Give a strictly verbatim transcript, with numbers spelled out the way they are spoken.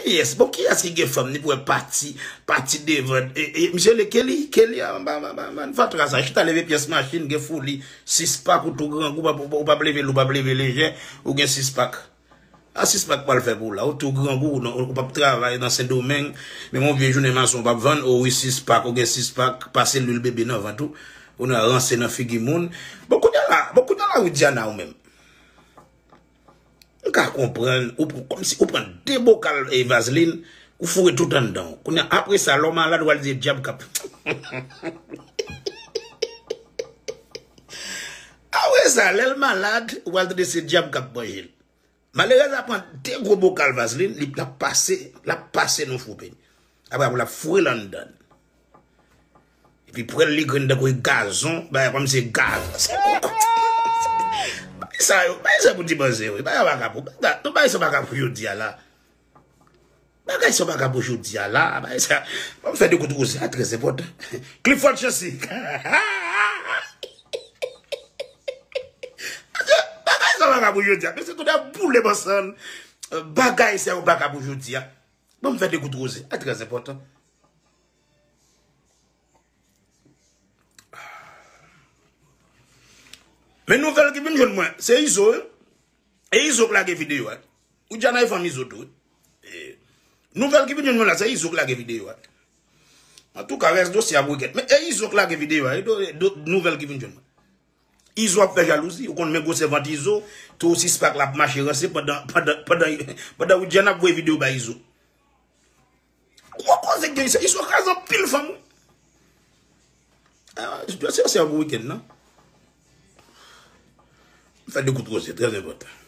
Yes, bon, kiyès ki gen fanm, li pou wè pati, pati devan. E, e, misye le Kelly, Kelly, a, ba, ba, ba, ba, fatra sa, chita leve pyès machin, gen foli, sis pak, ou tou grangou, ou p ap, ou p ap leve lou, ou p ap leve lejè, ou gen sis pak. A sis pak pral fè pou ou la, ou tou grangou, ou, ou p ap travay nan Sendomeng, menm yon vye jounen mason ou p ap vann, o wi, sis pak, ou gen sis pak, pase lwil bebe nan vant ou, ou nan ranse nan figi moun. Bon, kounye a la, bon, kounye a la, Widiana, ou menm. M ka konprann, ou pran, kòmsi ou pran de bokal, e, vazlin, ou foure tout anndan. Kounye a, apre sa, lè w malad, w al di se dyab k ap. Apre sa, lè l malad, w al tande se dyab k ap manje l. Malerèz la pran de gwo bokal vazlin, li, l ap pase, l ap pase nan fou peni. Apre, apre, l ap foure l anndan. Epi pran l li grenn tankou gazon, bagay kòmsi gaz. Bagay sa yo, bagay sa pou ti panse, wi. Bagay sa pa ka pou, bagay, non, bagay sa pa ka pou jodi a la. Bagay sa pa ka pou jodi a la, bagay sa. Ban m fè de kout woze a, trè enpòtan. Clifford Chancy. Bagay sa pa ka pou jodi a. Mesye, tout a boule bansan. Bagay sa yo pa ka pou jodi a. Ban m fè de kout woze a, trè enpòtan. Men nouvèl ki vin jwenn mwen, se Izo, wi. E Izo k lage videyo a. Widiana e fanm Izo tou, wi. E nouvèl ki vin jwenn mwen la, se Izo k lage videyo a. Antouka, rès dosye a pou wikèt. Men e Izo k lage videyo a, e do, do, nouvèl ki vin jwenn mwen. Izo ap fè jalouzi, ou konn men gwosè vant Izo, tou sis pak la ap mache ranse pandan, pandan, pandan, pandan Widiana ap voye videyo bay Izo. Gwo koze k gen isit, Izo kraze anpil fanm, wi. Ah, se, se, se pou wikenn nan. M fè de kout koze, trè enpòtan.